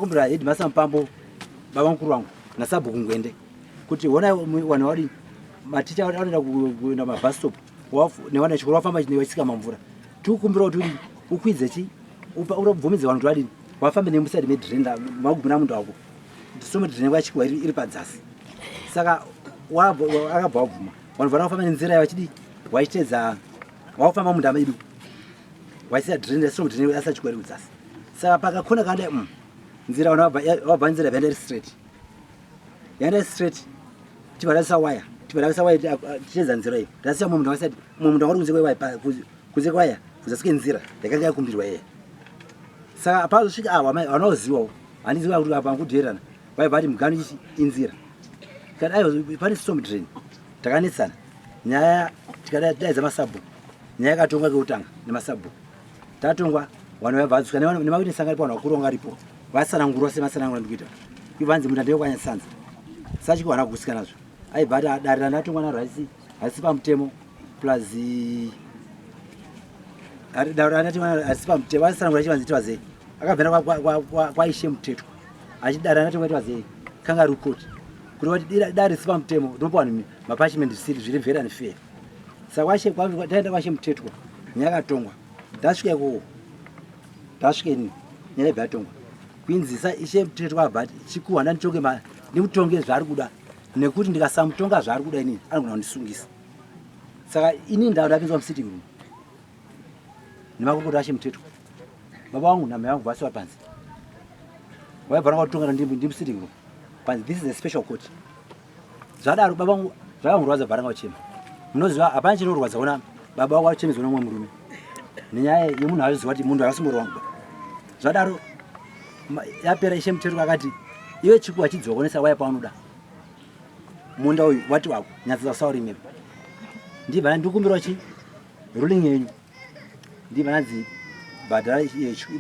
Kumbira headmaster Mupambo baba mukuru wangu nasabhuku Ngwende kuti hona vanhu vari maticha vanoenda kuenda mabus stop nevana vechikoro vafamba vachitsika mamvura tikukumbira kuti udi ukwidze chi urobvumidze vanhu kuti vadini vafambe nemusaidi medrain magumira munda wako so medrain vachikuwa iri padzasi saka akabva wabvuma vanhu vana kufamba nenzira yavachidii vachitedza vakufamba munda medu waisiya drain so drain asachikuwa iri kudzasi saka pakakona kanda nzira vanhu vabva nzira vaenda iri straight yaenda iri straight tibva taisa waya tibva taisa waya tichedza nzira iyo tasiya mumwe munhu akasati mumwe munhu angori kunze kwewaya kunze kwewaya kuzasi kwenzira yakanga yakumbirwa iye saka pazosvika ava mai vanozivawo handiziva kuti apa kudheerana vaibva vati mugano ichi inzira kana aiwa pane storm drain takanetsana nyaya tikadaidza masabhuku nyaya yakatongwa kekutanga nemasabhuku Tatongwa vanhu vaibva vadzoka nemakuti sanga ripo vanhu vakuru vanga varipo vatsanangurwa sematsanangura ndikuita ivanzi munda ndewekwanyasanza sachiko hana kugutsikana nazvo aibva ati dare randatongwa naro haisi haisi pamutemo plus dare randatongwa naro haisi pamutemo atsanangura chivanzi tivazei akabvenda kwaishe mutetwa achiti dare randatongwa tivazei kangaroo court kuti vati dare risi pamutemo rinopa vanhu maparchment zvisiri zviri very unfair saka kwashe taenda kwashe mutetwa nyaya yakatongwa ndasvika ikoko ndasvika ini nyaya ibva yatongwa kwinzi sa ishe mutetwa abva ati chikuhwa ndanditonge ndimutonge zvaari kuda nekuti ndikasamutonga zvaari kuda inini anogona kundisungisa saka ini ndapinzwa musitting room nemakurukota ashe mutetwa baba vangu namai vangu vasiwa panze vaibva vakatonga ndimusitting room panze this is a special court Zvadaro baba vangu zvakangorwadza bva ranga vachema. Munoziva hapana chinorwadza kuona baba vako vachemedzwa nemumwe murume. Nenyaya yemunhu aziva kuti munhu akasimbori wangu ba. Zvadaro yapera ishe mutero akati iwe chikuwa chidzokonesa waya paunoda. Munda uyu wati wako nyatsa usaurime. Ndibva ndikumbirwa chi ruling yenyu. Ndibva ndanzi bhadhara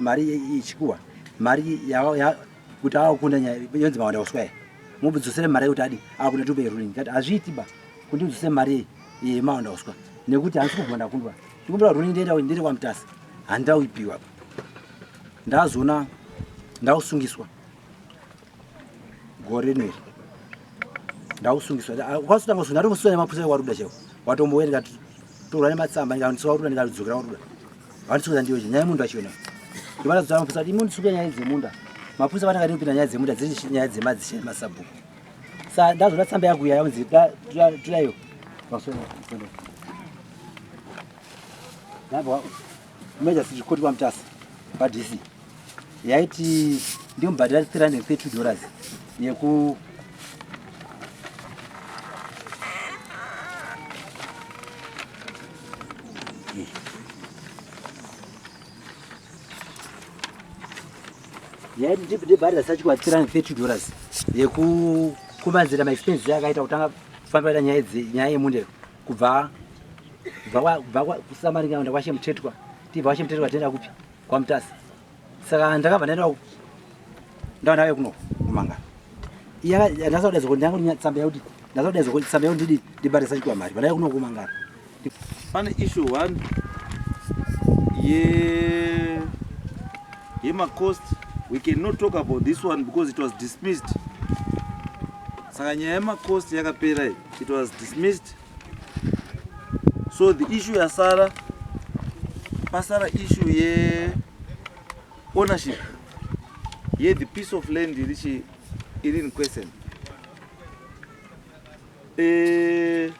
mari yechikuwa mari ya kuti akunda nyaya yonzi mawanda uswa here mudzosere mari yekuti adi akunda tupe ruling ndikati hazviiti ba kuti ndidzose mari yemawanda uswa nekuti handisi kubva ndakundwa ndikumbira ruling ndienda ndiri kwamutasa handauipiwa pa ndazoona ndakusungiswa gore rino iri ndakusungiswa kwasutanga kusunga ndatomusunga nemapurisa ekwaruda chaiwo watombouya ndikatotorwa nematsamba ndikandiswa kwaruda ndikatodzokera kwaruda Vandisuka ndiyo nyaya yemunda wacho ino. Ndibata dzana mapurisa kuti imundisuke nyaya dzemunda. Mapurisa vanenge vari kupinda nyaya dzemunda dziri nyaya dzemadzishe nemasabhuku. Sa ndazoda tsamba yangu iya yaunzi tulayo. Ndabva Major City Court kwaMutasa paDC. Yaiti ndimubhadhara $332 yeku ndibhadhara sachikwa $330 yekukumanzira maexpenses akaita kutanga kufambira nyaya nyaya yemunde kubva kubva kuSamaringa kuenda kwashe Mutetwa tibva kwashe Mutetwa tienda kupi kwaMutasa saka ndakabva ndaenda ndava ndave kuno kumangara ndasakudaidza kuti ndangu tsamba yakuti ndasakudaidza kuti tsamba yakuti ndidi ndibate sachikwa mari vandave kuno kumangara pane issue one ye yemacost we cannot talk about this one because it was dismissed saka nyaya yemacost yakapera it was dismissed so the issue yasara pasara issue ye ownership ye the piece of land irichi iri in question eh,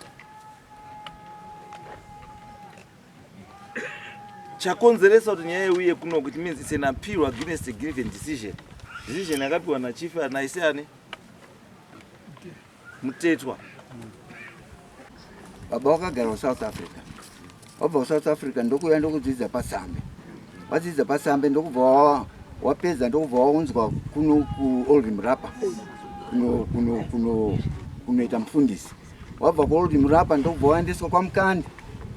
chakonzeresa kuti nyaya iuye kunoku it means it's an appeal against a given decision decision yakapiwa nachief naise ani Mutetwa. Baba wakagara kuSouth Africa. Wabva kuSouth Africa ndokuuya ndokudzidza paSambe. Wadzidza paSambe ndokubva wapedza ndokubva waunzwa kuno kuOld Murapa kuno kuno kuno kunoita mufundisi. Wabva kuOld Murapa ndokubva waendeswa kwaMukandi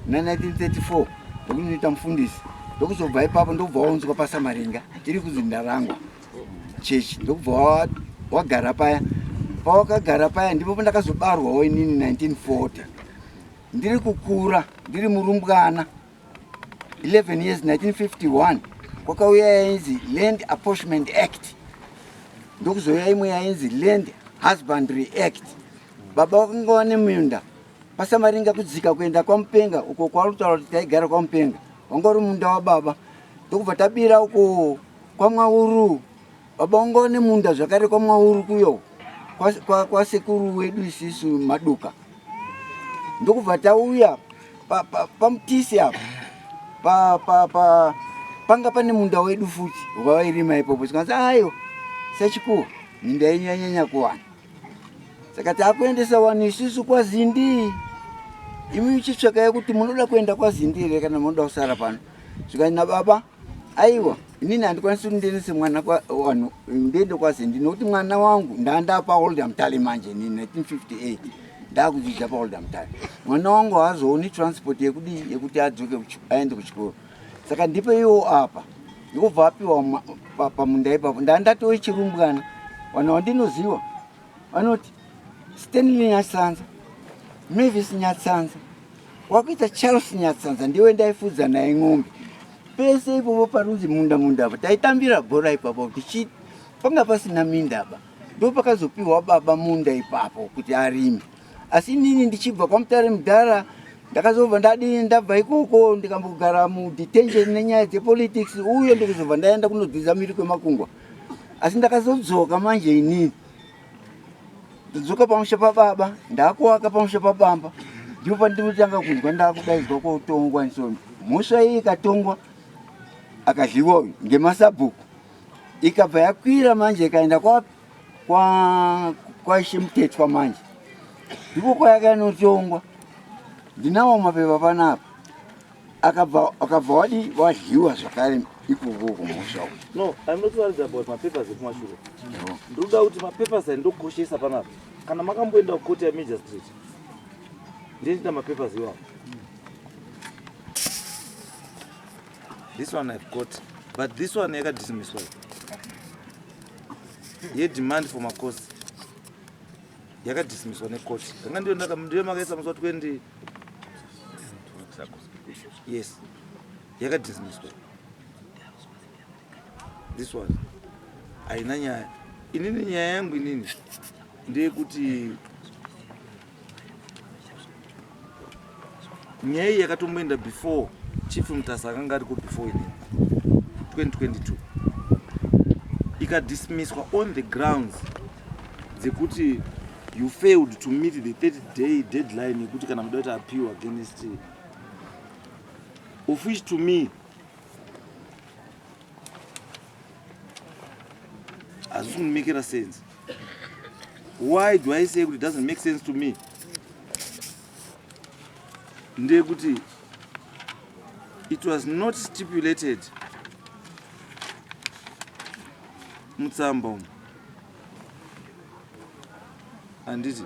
muna 1934 ndokunoita mufundisi. Ndokuzobva ipapo ndokubva waunzwa paSamaringa iri kunzi Ndarangwa. chechi ndokubva wagara paya pawakagara paya ndipo pandakazobarwawo inini 1940 ndiri kukura ndiri murumbwana 11 years 1951 kwakauya yainzi land apportionment act Ndokuzouya imwe yainzi Land Husbandry Act. Baba vakanga vane minda paSamaringa kudzika kuenda kwaMupenga uko kwauri kutaura kuti taigara kwaMupenga, wanga uri munda wababa. Ndokubva tabira uko kwaMwauru, baba wanga wane munda zvakare kwaMwauru kuyo kwasekuru wedu isisu Maduka. Ndokubva tauya paMutisi apa panga pane munda wedu futi wavairima ipopo. Tikanzi ayo sachikuwa minda yenyu yanyanya kuwana, saka taakuendesa vanhu isusu kwaZindi. Imi uchitsvakai kuti munoda kuenda kwaZindi here kana munoda kusara pano. Zvikanzi nababa, aiwa, inini handikwanisi kuti ndiendese mwana vanhu ndiende kwaZindi, nokuti mwana wangu ndandapa Oldham Tally manje inini 1958 ndakudzidza paOldham Tally. Mwana wangu haazooni transport yekudii yekuti adzoke aende kuchikoro, saka ndipo iwo apa. Ndikubva apiwa pamunda ipapo. Ndandatove chirumbwana. Vanhu vandinoziva vanoti Stanley Nyatsanza, Mavis Nyatsanza, wakuita Charles Nyatsanza, ndiwe ndaifudza naye ng'ombe pese ipopo parunzi munda munda apa taitambira bhora ipapo tichi panga pasina minda ba. Ndo pakazopiwa baba munda ipapo kuti arime. Asi inini ndichibva kwaMutare mudhara ndakazobva ndadini, ndabva ikoko ndikambogara mudetention nenyaya dzepolitics uye ndikuzobva ndaenda kunodzidza miri kwemakungwa. Asi ndakazodzoka manje inini ndodzoka pamusha pababa, ndakuwaka pamusha pabamba, ndipo pandinotanga kunzwa ndakudaidzwa kotongwa. So mhosva iyi ikatongwa, akadyiwa uyu ngemasabhuku, ikabva yakwira manje ikaenda kwapi, kwaIshe Mutetwa manje, ndiko kwayakanotongwa. Ndinawo mapepa panapa. Akabva wadi wadyiwa zvakare ikoko kumhosva uyu. No, I'm not worried about mapapers ekumashure. Ndinoda kuti mapapers andinokoshesa panapa, kana makamboenda kukoti yamagistrate, ndinoita mapapers iwawo. This one I've got, but this one yakadismisswa yedemand for macost, yakadismisswa nekoti. Kanga ndiyo ndiyo makaisa musi wa 20. Yes, yakadismisswa this one, haina nyaya. Inini nyaya yangu inini ndeyekuti nyaya iyi yakatomboenda before Chief Mutasa akanga ariko before inini 2022, ikadismisswa on the grounds dzekuti you failed to meet the 30 day deadline yekuti kana muda kuti appeal against, of which to me hazvisi kundimekera sense. Why do I say kuti it doesn't make sense to me? Ndeyekuti it was not stipulated mutsamba umu, handiti?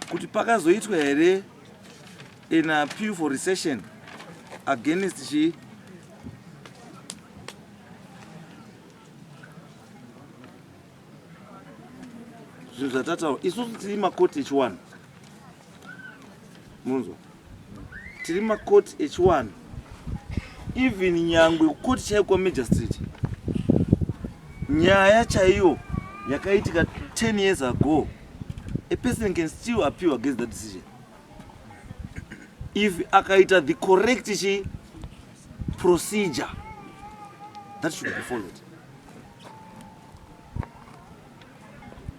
Kuti pakazoitwa here an appeal for rescission against chi zvinhu zvatataura isusu. Tiri makoti echiwanhu, munzwa, tiri makoti echiwanhu. Even nyangwe kukoti chaiyo kwamagistrate, nyaya chaiyo yakaitika 10 years ago, a person can still appeal against that decision if akaita the correct chi procedure that should be followed.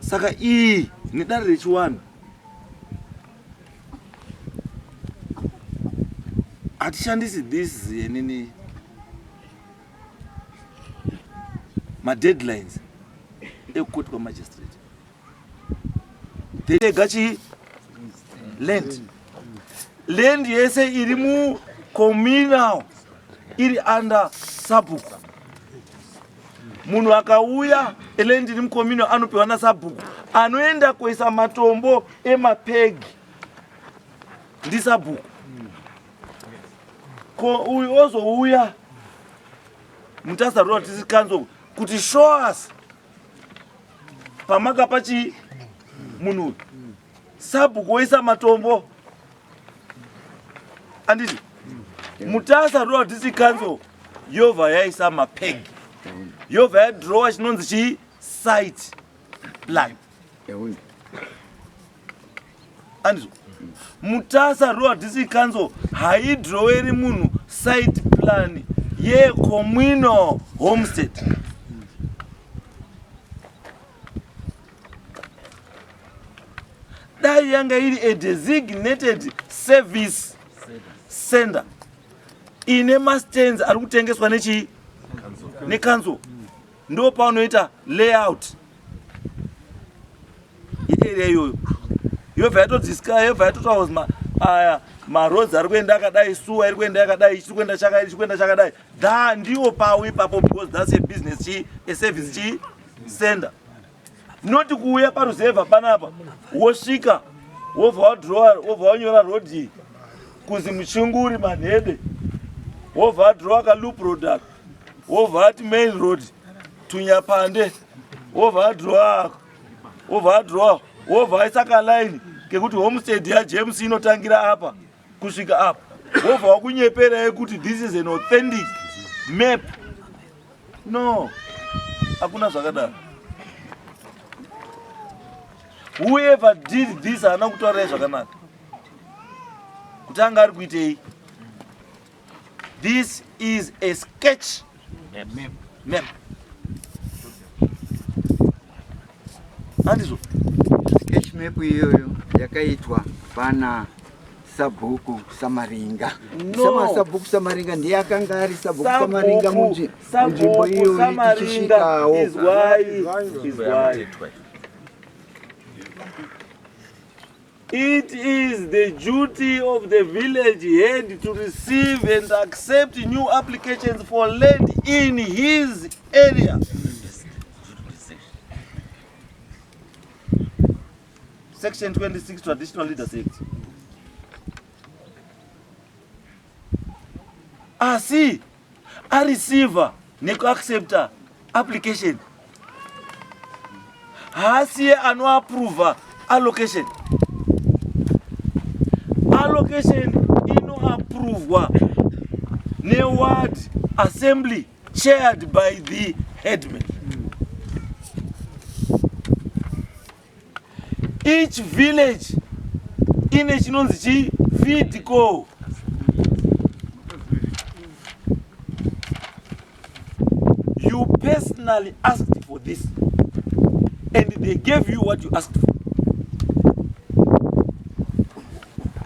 Saka iyi nedare rechiwanhu hatishandisi this nini madeadlines ekukoti kwamagistrate ega chi land yese iri mucommunal iri under sabhuku. Munhu akauya land iri mucommunal anopiwa nasabhuku, anoenda kuisa matombo emapegi ndisabhuku. Ko uyu ozouya Mutasa Rural District Council kuti show us pamakapa chii munhu uyu, sabhuku woisa matombo, anditi? Mutasa Rural District Council yobva yaisa mapeg, yobva yadrowa chinonzi chii? Site plan. Andizvo? Mutasa Rural District Council haidroweri munhu site plan yecommunal homestead. Dai yanga iri a designated service center ine mastands ari kutengeswa nechii, necouncil, ndo paunoita layout yearea iyoyo, yobva yatodiscuss, yobva yatotaura aya maroads ari kuenda akadai, sewer iri kuenda yakadai, ichiri kuenda chakadai, ichiri kuenda chakadai. Tha ndiwo pawo ipapo, because that's a business chii, a service chii, center, not kuuya paruzevha panapa, wosvika, wobva wadrowa, wobva wanyora road iyi kuzi Muchinguri Manhede, wobva wadrowa kaloop road aka, wobva ati main road Tunyapande, wobva wadrowa ako, wobva wadrowa, wobva aisa kaline kekuti homestead yaJames inotangira apa kusvika apa, wobva wakunyeperai kuti this is an authentic map. No, hakuna zvakadaro. Whoever did this haana kutaurirai zvakanaka kuti anga ari kuitei. This is a sketch map, handizvo? Sketch map iyoyo yakaitwa pana Sabhuku Samaringa. No. Sama Sabhuku Samaringa ndiye akanga ari Sabhuku Samaringa munzvimbo Sabhuku iyoyo Samaringa, tichisvikawo. Izwai, izwai. It is the duty of the village head to receive and accept new applications for land in his area. Section 26, Traditional Leaders Act. Asi areceiver nekuaccepta application, haasiye anoapprova allocation. Allocation inoapprovwa neward assembly chaired by the headman. Each village ine chinonzi chi VIDCO. You personally asked for this and they gave you what you asked for,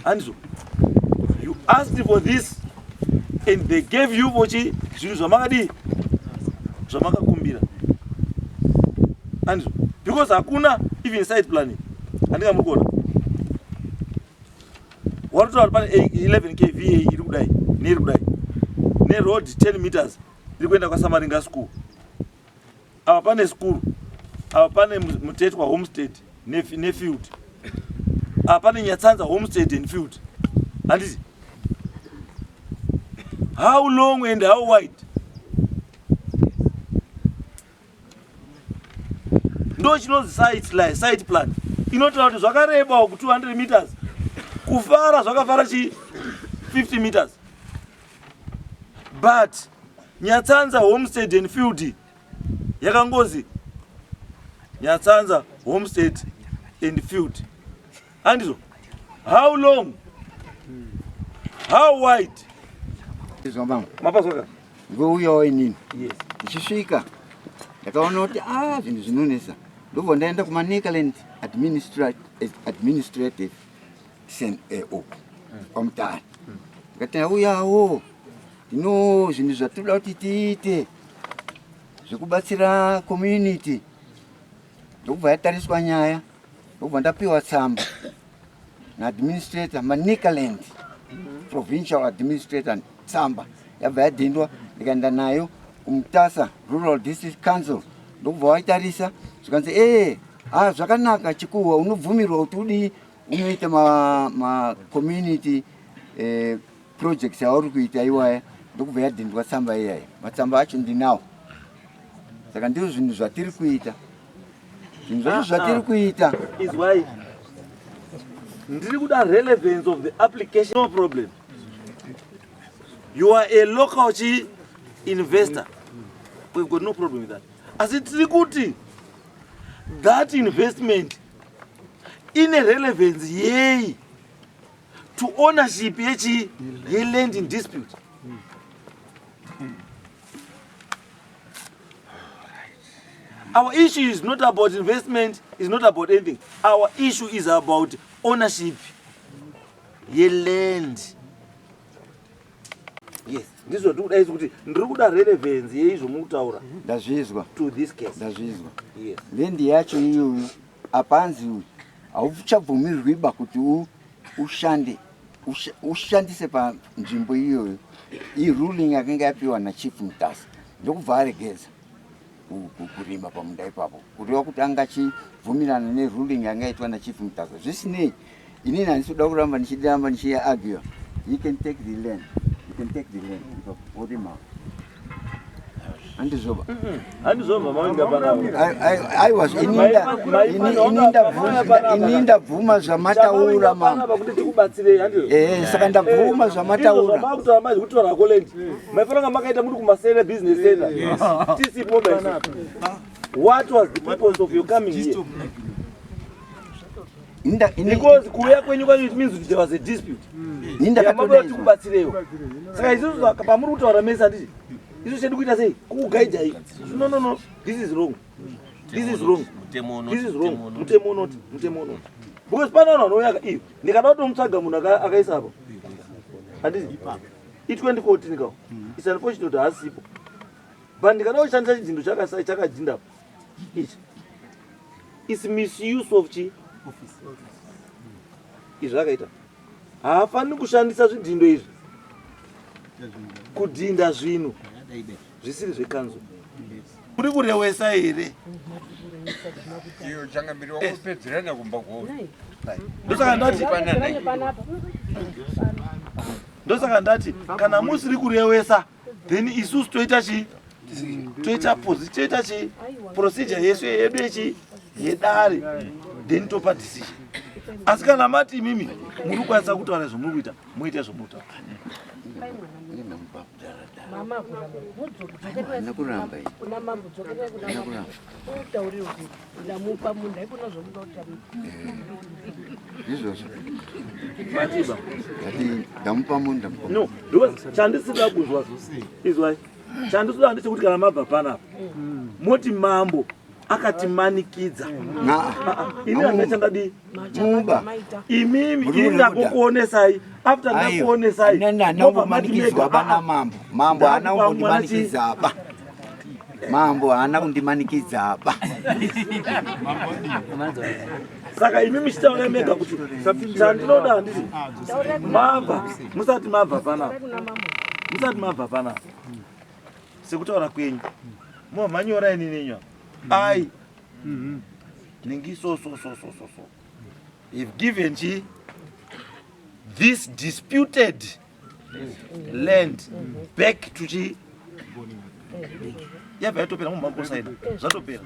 handizvo? You asked for this and they gave you for chi, zvinhu zvamakadii, zvamakakumbira, handizvo? Because hakuna even site planning. Handinga muri kuona watotaura pane 11 kva iri kudai neiri kudai, neroad 10 meters iri kuenda kwaSamaringa school. Apa pane school, apa pane Mutetwa homestead nefield, apa pane Nyatsanza homestead and field, handiti? How long and how wide? Ndo chinonzi site plan. Inotaura kuti zvakareba ku 200 meters, kufara zvakafara chi 50 meters, but Nyatsanza homestead and field yakangozi Nyatsanza homestead and field, handizvo? How long, how wide? Zvabama. Mapazwaka? Ngouyawo inini. Yes. Ndichisvika ndakaona kuti a zvinhu zvinonetsa, ndobva ndaenda kuManicaland Administrative uku kwaMutare. Ndikati ndauyawo, ndino zvinhu zvatinoda kuti tiite zvekubatsira community. Ndokubva yatariswa nyaya, ndokubva ndapiwa tsamba naadministrator, Manicaland provincial administrator. Tsamba yabva yadhindwa, ndikaenda nayo kuMutasa Rural District Council. Ndokubva waitarisa, zvikanzi, "Ee, a zvakanaka Chikuhwa, unobvumirwa kuti udii, unoita macommunity projects auri kuita iwaya." Ndokubva yadhindwa tsamba iyaya. Matsamba acho ndinawo. Saka ndizvo zvinhu zvatiri kuita, zvinhu zvacho zvatiri kuita. Izwai, ndiri kuda relevance of the application. No problem. You are a local chi investor. We've got no problem with that. Asi tiri kuti that investment ine relevance yei to ownership yechi yeland in dispute. Our issue is not about investment, is not about anything. Our issue is about ownership yeland. Yes, ndizvo ndiri kuda izvi kuti ndiri kuda relevance yeizvo muri kutaura Ndazvizwa. to this case. Ndazvizwa. Yes. Land yacho iyoyo apanzi hauchabvumirwiba kuti ushande ushandise panzvimbo iyoyo. Iruling yakanga yapiwa naChief Mutasa, ndokubva aregedza kurima pamunda ipapo, kureva kuti anga achibvumirana neruling yanga yaitwa naChief Mutasa. Zvisinei, inini handisi kuda kuramba ndichiramba ndichiargue. You can take the land, you can take the land ipapo worima, handizvoba? Handizvo mamainga panapa. Aiwa, ini ndabvuma zvamataura, mama. Panapa kuti tikubatsirei, handizvo? Eh, saka ndabvuma zvamataura. Zvamaakutaura manje kutora ko land, maifanira kunga makaita muri kumasere business center tisipo basi. What was the purpose of your coming here? Because kuuya kwenyu kwacho, it means kuti there was a dispute. Ini Yamabuda ndakatodaidzwa. Tikubatsirewo. Saka isusu pamuri kutaura mese, handiti isu chedu kuita sei? Kukugaidhai, no, no, no, this is wrong, this is wrong, this is wrong. Mutemo unoti, mutemo unoti, because pane vanhu vanouya iyo ndikada kutomutsvaga munhu akaisa apa, handiti i2014 kawo. It's unfortunate kuti haasipo, but ndikada kushandisa chidhindo chakadhinda apa ichi, is misuse of chi izvi akaita. Haafaniri kushandisa zvidhindo izvi kudhinda zvinhu zvisiri zvekanzuro. Muri kurewesa here? Iyo changamiri wakupedzerana kumba kwavo. Ndosaka ndati kana musiri kurewesa, then isusu toita chi toita toita chi procedure yesu yedu yechi yedare, then topa decision. Asi kana mati imimi muri kukwanisa kutaura zvomuri kuita, muite zvomuri kutaura. Mama, Haina kuramba iyi. kuna mambo, dzokerai kuna Haina mambo. kuramba. Utaurire kuti ndamupa munhu, haikona zvomuda kuti Izvozvo. Matiba. Ndati ndamupa munhu, ndamupa. No, because chandisida kuzwa, izwai, chandisida ndechekuti kana mabva panapa moti mambo akatimanikidza. Na. Ini handina chandadii. Muba. Maita. Imimi Muri ini kuda. ndakukuonesai, after ndakuonesai handina mobva mati kumbomanikidzwa mega, ba "Ah, ah, namambo. Mambo haana ndakupa mwana chi-" kumbondimanikidza ba. Mambo haana kundimanikidza ba. Saka imi muchitaura mega kuti chandinoda, handiti mabva, musati mabva panapa, kuna mambo. Musati mabva panapa, sekutaura kwenyu, momhanyora ini nenyu apa, ai ningi so so so so so so if given chi this disputed land back to chi, yabva yatopera, mumhangosaina, zvatopera.